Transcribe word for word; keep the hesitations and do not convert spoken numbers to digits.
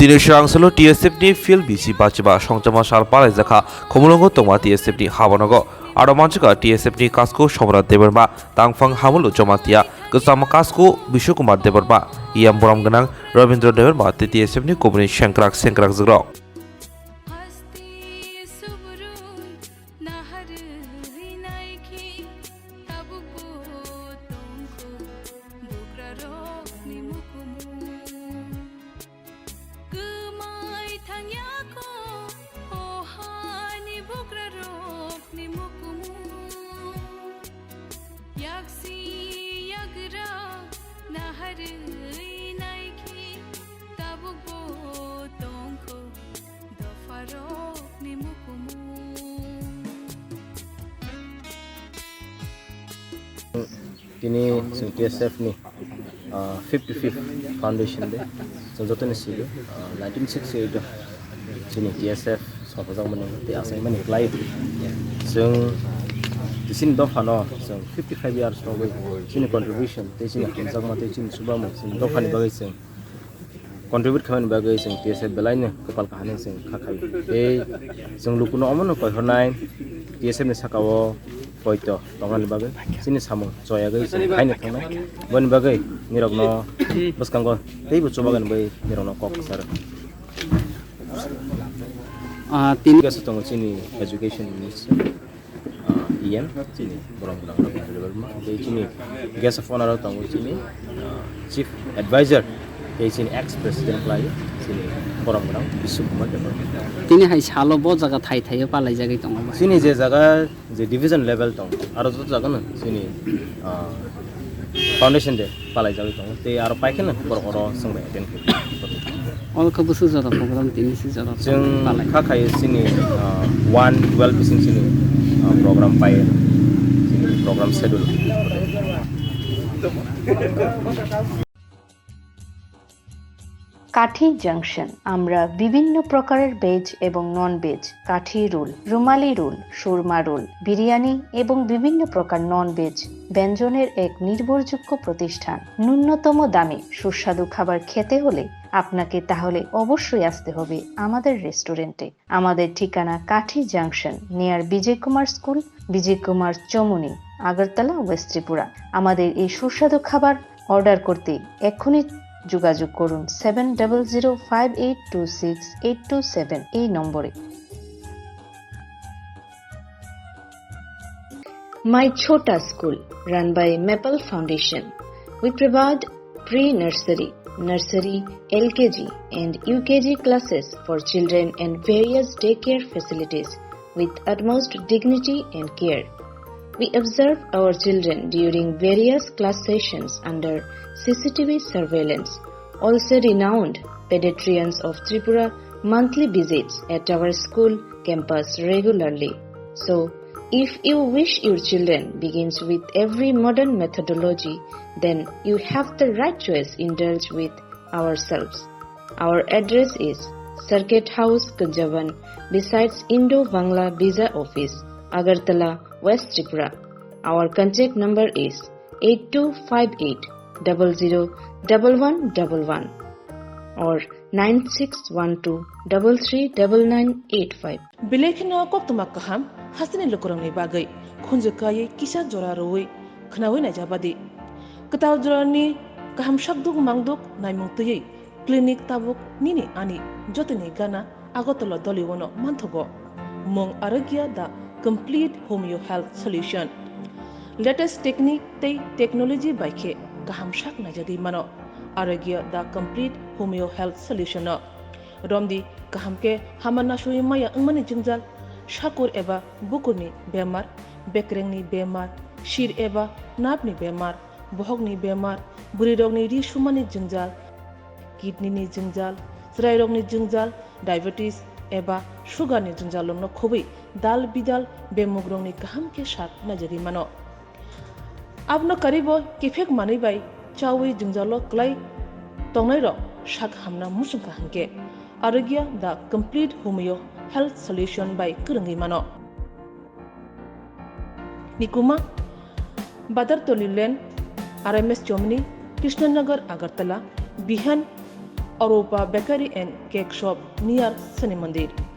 Tini swrang salo T S F ni field B C bachima songchama sal palaijakha Khumulwngo tongma T S F ni habanogo. Aro manjakha T S F ni Kasku Somrat Debbarma, Tangphang Hamulu Jamatia, Kwchama Kasku Bishu Kumar Debbarma, E M Borom Gwnang Rabindra Debbarma tei T S F ni kubuni sengkrak sengkrak jwkrok. Naharwi naikhe tabukbo tongkho bukrarokni mukumu. Kwmai thangyakho o hani bukrarokni mukumu. Yaksi yagra naharwi naikhe tabukbo tongkho dopharokni mukumu. Tini chwng T S F ni, ah, fifty fifth foundation day. Chwng jotoni sibio, ah, nineteen sixty-eight o chini T S F sopajakmani tei achaimani klai. Chwng chini dophano chwng fifty five years rogwi chini contribution tei chini hamjakma tei chini chubamung chini dophani bagwi chwng contribute khaimani bagwi chwng T S F belaino kwpal kaham chwng kha khai. Tei chwng lukuno omono koihornai T S F ni sakao poito tongmani bagwi chini samung choyagwi chwng khaina thangnai. Boni bagwi nirokno bwskango teibo chubagani bagwi nirokno kok kwcharo. Ah, tini Tini kaisa tongo chini education minister, ah, E M, chini borok gwnang rok available ma. Tei chini guest of honor rok tongo chini, ah, chief advisor, tei chini ex president khlai chini borok gwnang Bishu Kumar Debbarma. Tini hai salo bo jaga thai thaio palaijagwi tongo ba? Chini je jaga je division level tong, aro joto jagano chini, ah, foundation day palaijagwi tongo, tei aro paikheno borok oro chwngbai attend khaio. Oro khe bwswk jora program tini se jora Chwng palai. Kha khaio chini, ah, one twelve bising chini, ah, program pai, chini program schedule. কাঠি জাংশন। আমরা বিভিন্ন প্রকারের ভেজ এবং non veg, কাঠি রোল, রুমালি রোল, সুরমা রোল, বিরিয়ানি এবং বিভিন্ন প্রকার non veg ব্যঞ্জনের এক নির্ভরযোগ্য প্রতিষ্ঠান। ন্যূনতম দামে সুস্বাদু খাবার খেতে হলে আপনাকে তাহলে অবশ্যই আসতে হবে আমাদের রেস্টুরেন্টে। আমাদের ঠিকানা কাঠি জাংশন, নিয়ার বিজয় কুমার স্কুল, বিজয় কুমার চমুনি, আগরতলা, ওয়েস্ট ত্রিপুরা। আমাদের এই সুস্বাদু খাবার অর্ডার করতে এক্ষুনি যোগাযোগ করুন seven double zero five eight two six eight two seven এই নম্বরে। My Chhota School, run by Maple Foundation. We provide pre-nursery, nursery, L K G and U K G classes for children and various daycare facilities with utmost dignity and care. We observe our children during various class sessions under C C T V surveillance. Also renowned pediatricians of Tripura monthly visits at our school campus regularly. So, if you wish your children begins with every modern methodology, then you have the right choice. Indulge with ourselves. Our address is Circuit House, Kunjaban, besides Indo-Bangla Visa Office, Agartala, West Tripura. Our contact number is eight two five eight double zero double one double one or nine six one two double three double nine eight five. Belai kheno koktwma kaham hasteni lukurokni bagwi khunju kaiwi kisa jora rwui khwnaui naijabadi. Kwtal jorani kaham sakduk mangduk naimung twiwi clinic tabuk nini ani jotoni gana Agartala Doliwano manthogo. Mung Arogya, the complete homeo health solution. Latest technique tei technology bai khe kaham sak naijagwi mano. Arogya, the complete homeo health solution no. Romdi kaham khe hama nasui maya wngmani jwngjal, sakur eba bukurni bemar, bekrengni bemar, sir eba napni bemar, bohokni bemar, bwrwirokni ri sumani jwngjal, kidney ni jwngjal, chwrairokni jwngjal, diabetes eba sugar ni jwngjal rokno khobwi dal bidal bemugrokni kaham khe sak naijagwi mano. Abono karibo kiphek manwi bai chawi jwngjalo kwlai tongnairok sak hamna muchungkha hwnkhe Arogya the complete homeo health solution bai kwrwngwi mano. Nikuma, Badartoli Lane, R M S Chomni, Krishnanagar, Agartala, Bihan, Arupa Bakery and Cake Shop near Shani Mandir.